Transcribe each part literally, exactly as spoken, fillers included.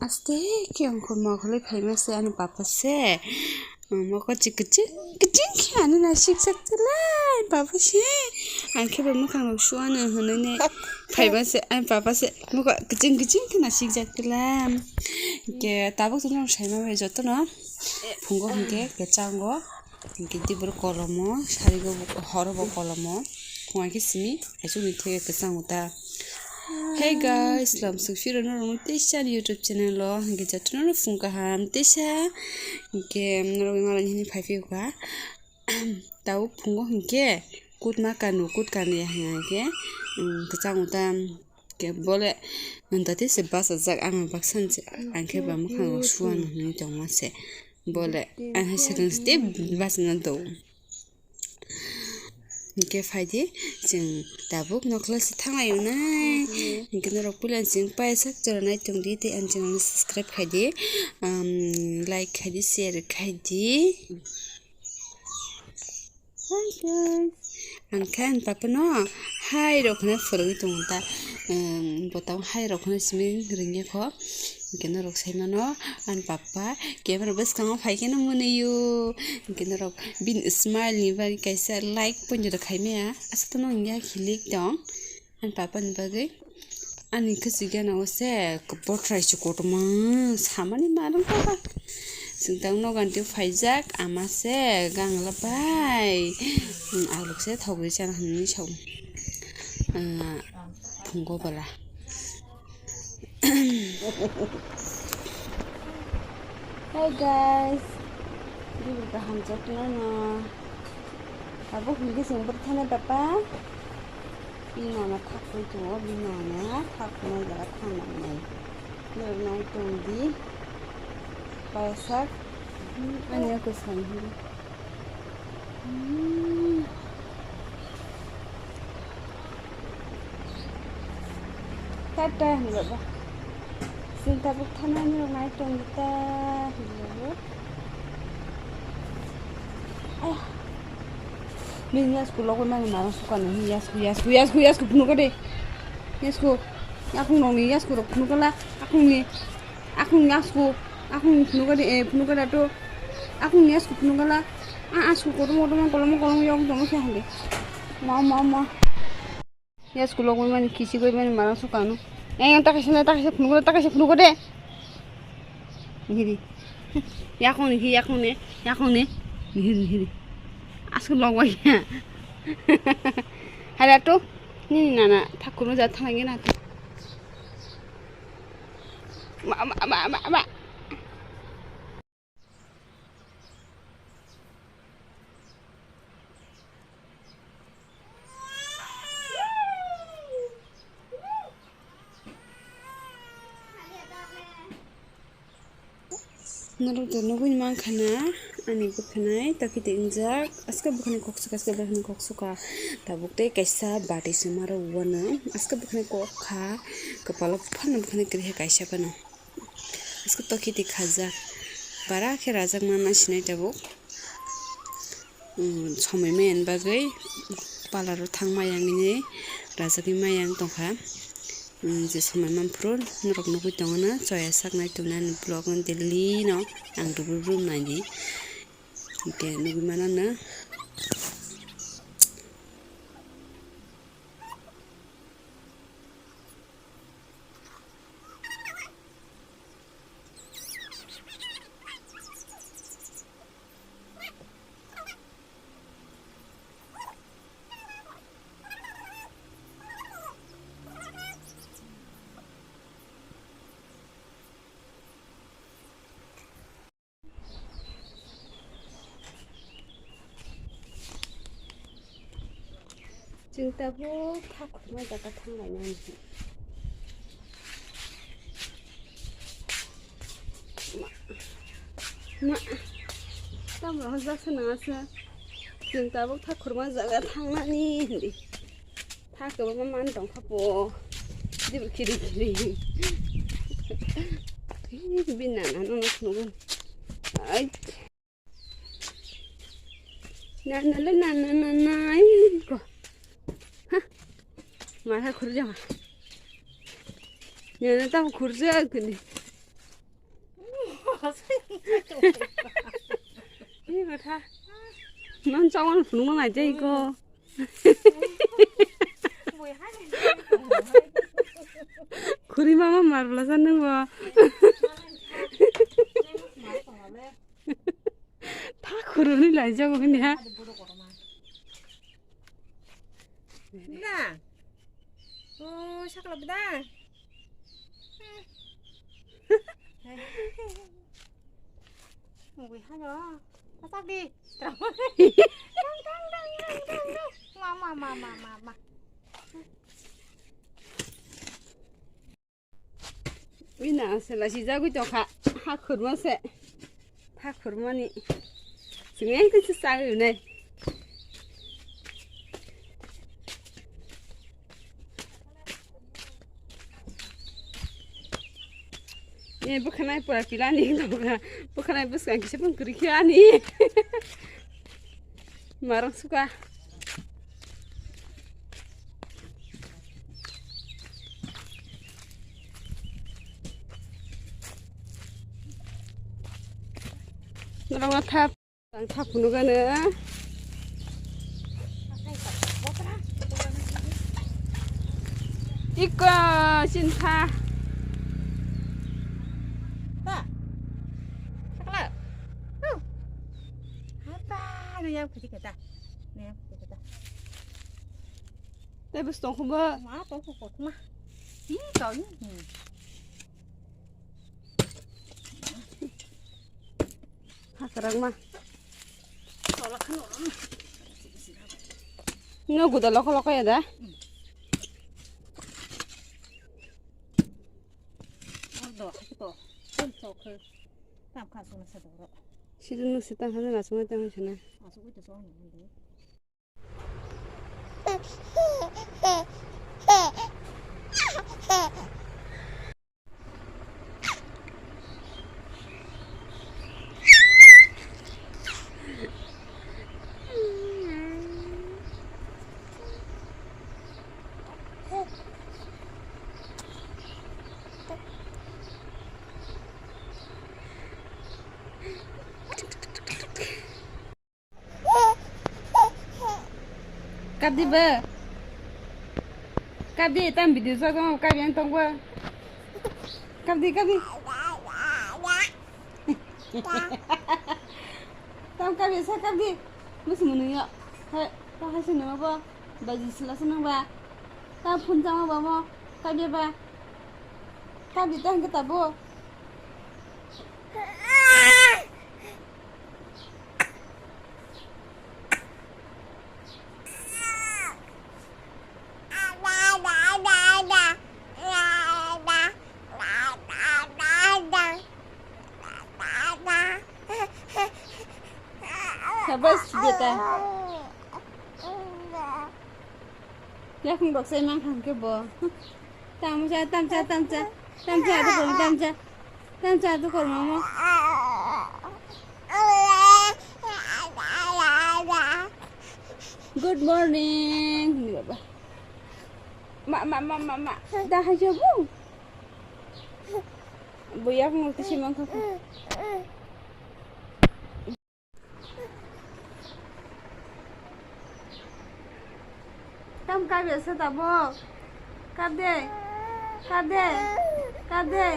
Aste khe ongkhorma khwlai phaima se ani papa se. Mokol chik kiching kiching khe ani naisik jak tila ani papa se. Ang khe bo mwkhang rok suana hwnwi ne phaima se ani papa se mokol kiching kiching khe naisik jak tila. Ke tabuk tini rok saima bai jotono phungo hwnkhe kwchango. Hwnkhe tei borok kolomo, sarigo bo, horo bo kolomo. Phunga khe simi, aichukni theke kwchango ta. Hey guys, lamsok phiro norokno teisa ani YouTube channel o. Hwnkhe jotono phung kaham teisa. Hwnkhe norok malani hwnwi phai phiyokha. Tabuk phungo hwnkhe kut ma kanu, kut kanu ya hwnkhe, um, kwchango ta. Ke bole nonta tei se bachajak ama baksa se, ang khe ba mwkhang rok suano hwnwi tongma se. Bole ang hai swkang se tei bachana do. Hwnkhe phaidi chwng tabuk nokla se thanglai wnai. Hwnkhe norok puila chwng paisa jora nai tongdi tei ani channel no subscribe khaidi, um, like khaidi, share khaidi. Hi guys. Ang khe ani papa no hai rok hwnwi phwrwngwi tongo ta. Em, bo tamo hai rok hwnwi simi ringya kho. Hwnkhe norok sai mano ani papa camera bwskango phai kheno mwnwi o. Hwnkhe norok bini smile ni bagwi kaisa like pono rw khai maya. Aswk tamo wngya khilik tong. Ani papa ni bagwi ani kwchwi gana o se botrai se kotorma samani ma rwng kha. Chwng tang nogo ani twi phaijak ama se gangla bai, um, alok se thogwi chana hwnwi sao. Ah, phungo bwla. Hey guys, bini kaham jotno no. Abo hwnkhe chwng bwrwi thani papa. Bini nana thakwi tongo, bini nana thaknai jaga thangnai. Norok nai tongdi. Paisa. Ani kwsang hwnwi. Tata hwnwi baba. Chwng tabuk thangnani rok nai tongdi ta hwnwi baba. Ayah. Bini yasku logo nang narang suka nang yasku, yasku, yasku, yasku phunukha de. Yasku. Yakung nongni yasku rok phunukha la. Yakungni. Akung yasku, akung phunukha de, eh, phunukha da to. Akung yasku phunukha la. Ah, asku kotorma kotorma koloma koloma yong tongma khe hande. Ma, ma, ma. Yasku logwi mani, kisi gwi mani, mara sukano. Eh, yang takasa na, takasa phunukha, takasa phunukha de. Hiri. Yakung ni, yakung ni, yakung ni. Hiri, hiri. Asku logwi ya. Hada to. Nini nana, thakurno ja thangi na to. Ma, ma, ma, ma, ma. Norok to nugwi mankha na ani bwkhanai, takiti wngjak, aska bwkhanai kok suka, aska bwkhanai kok suka, tabuk tei kaisa bati se ma rw wano, aska bwkhanai kok kha, kwpalo phano bwkhanai kwrwi kha kaisa phano. Aska takiti khajak, bara khe rajak ma ma sinai tabuk. Um, somoi maya ni bagwi parlour o thang maya hinwi rajagwi maya wng tongkha. Um, je somoi manphuru norok nugwi tongo na, choya sak nai tongnai ani vlog no daily no ang rwbwrwbwrwb naidi. Hwnkhe nugwi mano na. Chwng tabuk thakhurma jaga thanglainani. Ma, ma, tamo hwnjaksa nang asa. Chwng tabuk thakhurma jaga thangnani hindi. Tha kwbangma man tongkha po. Dibo kiri kiri. Bini nana no phunukgo. Ai. Nana le nana nana ai ko. Ha. Ma tha khur jama. Nini tam khurjak kini. Hi kotha. Non chawal phunukna nai jai ko. Khuri mama marbla sa nung bo. Tha khuruni lai jago bini ha. Bida. Oh, sakla bida. Mui ha yo. Pasak di. Dang, dang, dang, dang, dang, dang. Ma, ma, ma, ma, ma, ma. Bini ase lasi jagwi tongkha, ha khurma se, ha khurmani. Chwng ekhe se chagwi nai. E bwkhanai pura pilani tongkha, bwkhanai bwskang kisa phang kwrwi khe ani. Marang suka. Norok thap, ang thap phunukgano. Iko sintha. Ta. Sakla. Huh. Hata, nang yang kiti kata. Nang yang kiti kata. Tei bwswk tongkha bo? Ma tongkha kothoma. Hi tong. Hmm. Hakrang ma. Tola khano. No guda loko loko ya da. Hmm. Ordo hakito. Tun chokhe. Tam kha sona sa doro. Sidun no sitang hana na sona tang hana. Asu ko to sona. Kapdi ba? Kapdi, tam video sa tong, kapdi ang tong ba? Kapdi, kapdi. Tam kapdi, sa kapdi. Mas munu yo. Hai, ta hai sunu ba? Baji sila sunu ba? Ta phun jama ba mo? Kapdi ba? Kapdi tang kita bo. Sabas beta. Yakung bok sai mang kham ke bo. Tamcha, tamcha, tamcha. Tamcha atu kormo, tamcha. Tamcha atu kormo mo. Good morning. Ni baba. Ma, ma, ma, ma, ma. Da hai jabu. Bo yakung tisi mang kham. Tam kabe se tabo. Kap de. Kap de. Kap de.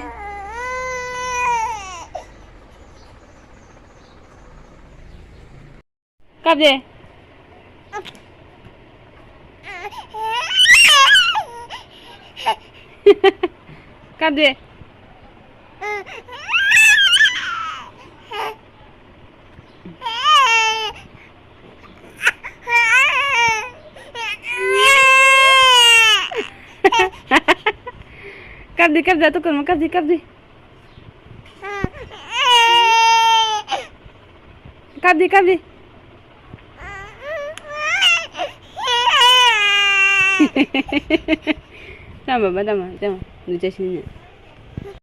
Kap de. Kap de. Kap di, kap di, atu kurma, kap di, kap di. Kap di, kap di. Tama, ba, tama, tama. Nujai sini.